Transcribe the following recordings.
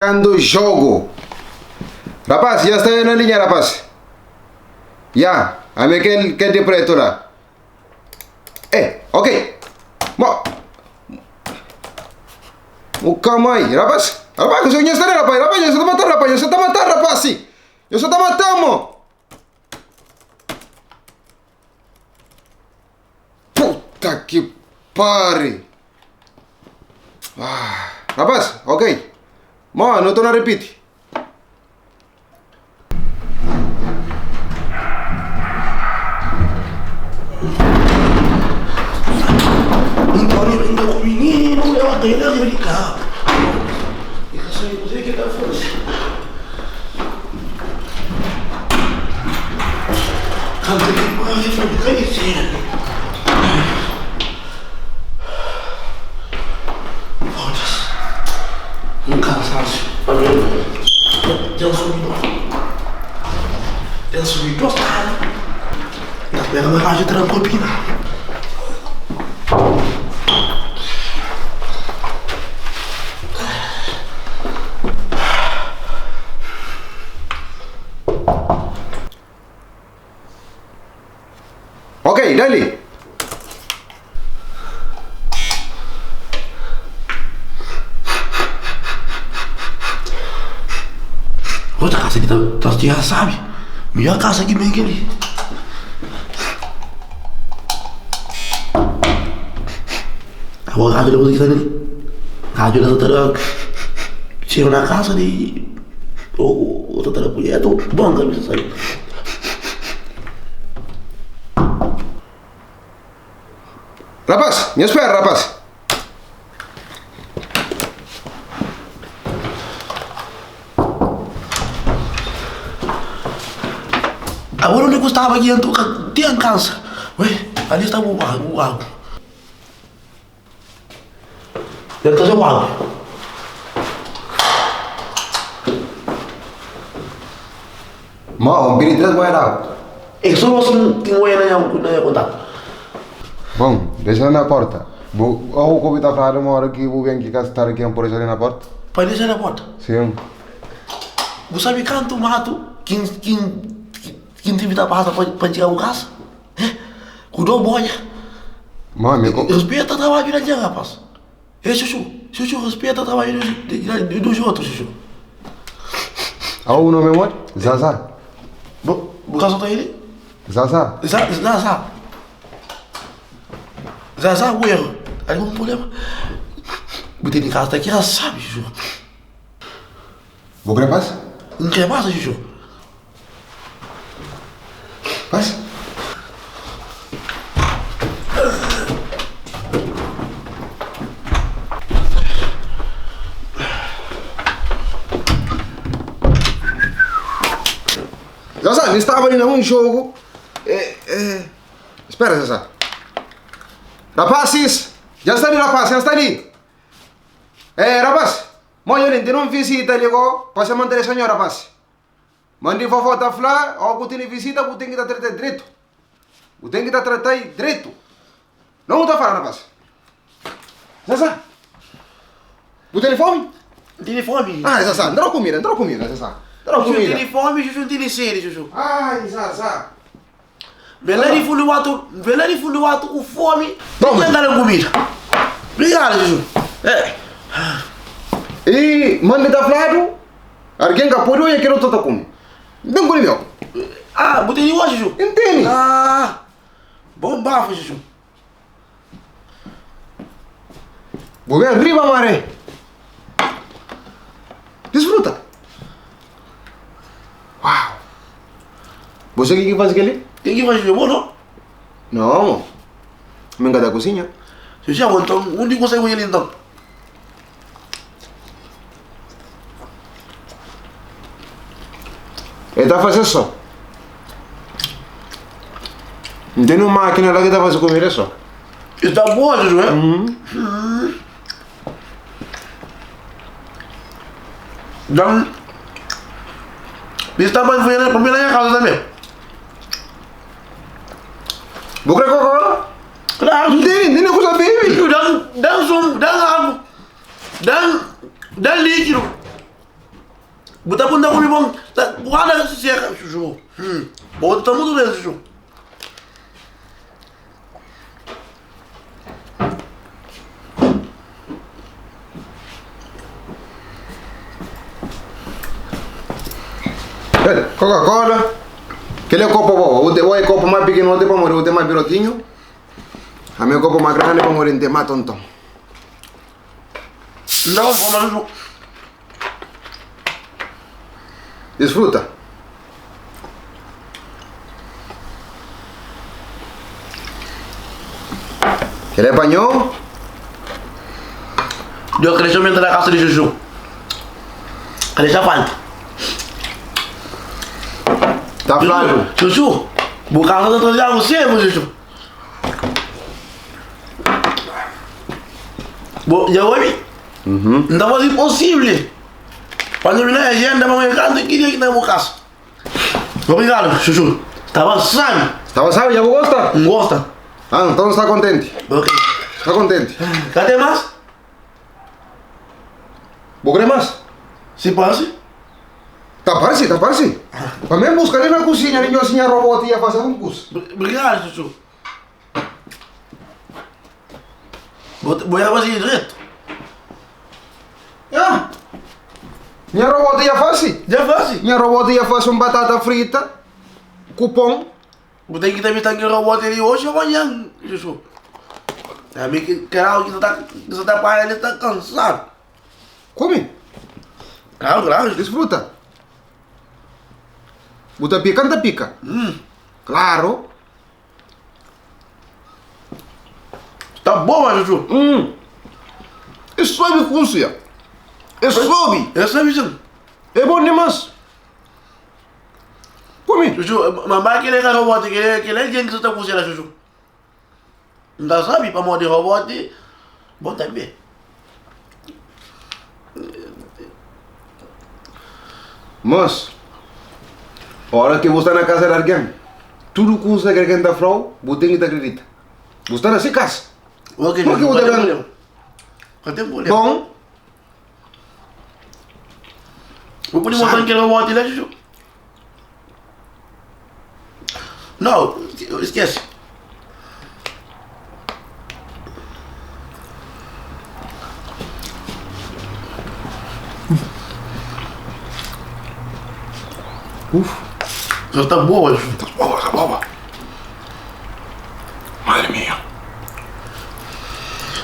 Marcando jogo. Rapaz, já está na linha, rapaz. Ya, ame kel kel de preto lá. Eh, ok. Mo. O calma aí, rapaz. Rapaz, que você está rapaz. Rapaz, você está matando, rapaz. Você está matando, rapaz. Você está matando. Puta que pare. Ah, rapaz, ok. Mo, no torna repite. Nton el brinka ku mininu, el bota el riba di kabu. El ka sabe kuzê ki el ta faze. Kantu ki pasa, el fla, Ka di ser. Foda-se. Un kansansu pa mi. Dja N subi Dja N subi dos skada. N ta spera ma raju tra-m propina. Ok, dali. Outra casa ki ta ta txera sabi. Midjor casa ki ben kel-li. Agora rádio da kuza ki sta li. Rádio da ta da txeru na casa di ô ta da punheta ô bon ka sabi. Rapaz, nha spera, rapaz. Agora onde que estava aqui então tem cansa. Ué, ali está o água, o água. Deve trazer o água. Ma, un pidi tres boia d'água. É só você não tem boia na minha, na minha contato. Bom, deixa na porta. Bu, ou ku ta fala uma hora que bu vem aqui cá estar aqui por ali na porta? Pai, deixa na porta. Sim. Bu sabe canto mato quem quem quem tive da passa para chegar o casa? É? Com dor boia. Ma, mi ko. Respeita o trabalho da gente, rapaz. Ei, Chuchu, Chuchu, respeita o trabalho dos, dos outros, Chuchu. Ah, o nome é onde? Zaza. Bu, bu casa tá ele? Zaza. Zaza. Zaza, o erro. Algum problema? Botei em casa, tá aqui, ela sabe, Chuchu. Bu quer passa? Não quer passa, Chuchu? Passa. Zaza, mi estava ali num jogo. Eh, eh. Espera, Zaza. Rapazes, já está ali, rapaz, já está ali. Eh, rapaz, moja ali, tem um visita ali, go. Passa a manter senhor, rapaz. Mandi vovó ta fla, ó, ku tene visita, bu ten ki ta trata dretu. Bu ten ki ta trata dretu. Não ta fala, rapaz. Zaza, bu tene fome? Tene fome? Ah, Zaza, entrou comida, entrou comida, Zaza. Entrou comida. Tene fome, Juju, tene sede, Juju. Ai, Zaza. Vem lá de fundo alto, vem lá de fundo alto com fome. Toma. Tem que andar comida. Obrigado, Juju. É. E manda ta fladu, alguém que pode olhar que não tá come. Não come meu. Ah, botei de hoje, Juju. Entende? Ah, bom bafo, Juju. Vou ver arriba, mare. Desfruta. Uau. Você que que faz aquele? Quem que faz, Juju? Bom, não? Não. Me engana da cozinha. Juju, então, onde consegue ele então? Ele tá fazendo só. Não tem uma máquina lá que tá fazendo comida só. Está boa, Juju, é? Uhum. Dá Isso tá mais para mim na minha casa também. Vou querer Coca-Cola? Claro. Não tem, nem coisa baby. Dá, dá um sumo, dá água, dá, dá líquido. Bu ta punta ku mi bon ta guarda seka xuxu bo ta mutu ben xuxu. Coca-Cola Kel é kopu bo Bu ten kopu más pikinoti pamodi bu ten más pirotinhu Ami é kopu más grandi pamodi N ten más tonton. N ta fuma. Disfruta. Kel é pa nho. Djo kre txoma entra na kasa di Juju. Ka dexa falta. Ta fladu. Juju, bu kasa ta traze agu seku, Juju. Bo, dja obi? N ta faze imposibli pa nu na agenda pa mãe kantu ki dia ki na bu kasa. Obrigado, Chuchu. Staba sabi. Staba sabi, dja bu gosta? N gosta. Ah, nton sta kontenti. Ok. Sta kontenti. Ka ten mas? Bu kre mas? Si parsi. Ta parsi, ta parsi. Pa mi buska li na kusinha li nho sinha robot ia fasi algun kusa. Obrigado, Chuchu. Bo ya fasi dretu. Ya. Nha robot ya fasi. Ya fasi. Nha robot ya fasi un batata frita ku pon. Bu ten ki ta bita ki robot li oji o manhan, Juju. Ami ki karau ki sa ki sa ta paga li sta kansadu. Kume. Klaru, klaru. Disfruta. Bu ta pika, N ta pika. Klaru. Tá boa, Juju. Hum. É suave kunsia. É suave. É suave, sim. É bom demais. Come. Juju, mamãe querer que robot, querer querer gente que está cozinhando, Juju. Não sabe para morrer robot, bom também. Mas, ora ki bu sta na kasa di algen, tudu kusa ki algen ta fla-u, bu ten ki ta kridita. Bu sta na se kasa. Ok, Pur ki bu ta ben? Ka ten problema. Bon. Bu pudi mostra-m kel roboti la, Juju? Nau, skese. Uf. Já tá boa, Ju. Tá boa, tá boa. Madre mia.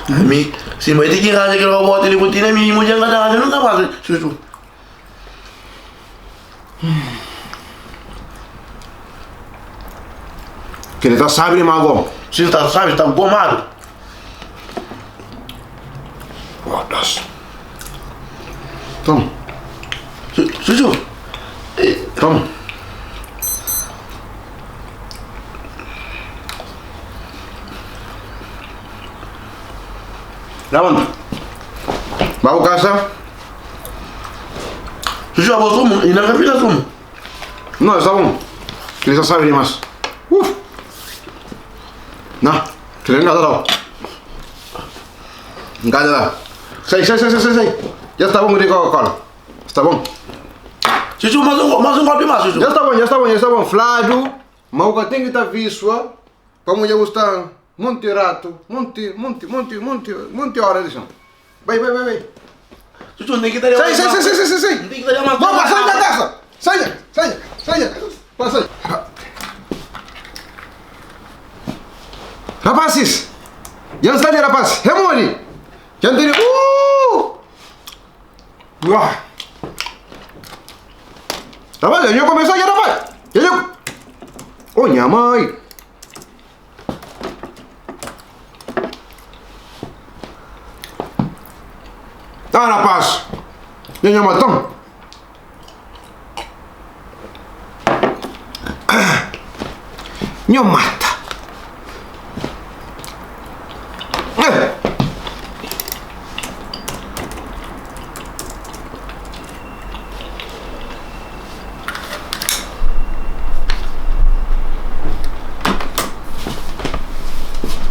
Mi, si mãe tem que arranjar aquele robô ali contigo, mi mulher não arranja nunca mais, Juju. Kel ta sabi ma go. Si ta sabi, ta gomadu. Foda-se. Toma. Juju. Toma. Labanta. Ba bu kasa. Juju, abo sumu, i na ka fika sumu. Não, está bom. Ele já sabe demais. Uf. Não, que nem nada não. Nada lá. Sai, sai, sai, sai, sai. Já está bom de Coca-Cola. Está bom. Juju, mais um, mais um golpe mais, Juju. Já está bom, já está bom, já está bom. Flávio, mas o que tem que estar visto, como já está muito rato, muito, muito, muito, muito, muito hora de som. Vai, vai, vai, vai. Juju, nem que estaria Sai, sai, sai, sai, sai, sai. Nem que estaria mais. Vamos, sai da casa! Saia, saia, saia! Passa aí. Rapazes! Já está ali, rapaz! Remole! Já tem. Uau! Rapaz, já começou já, rapaz! Já, já. Oh, minha mãe! Tá, rapaz! Já, já, matão! Nho mata! Eh!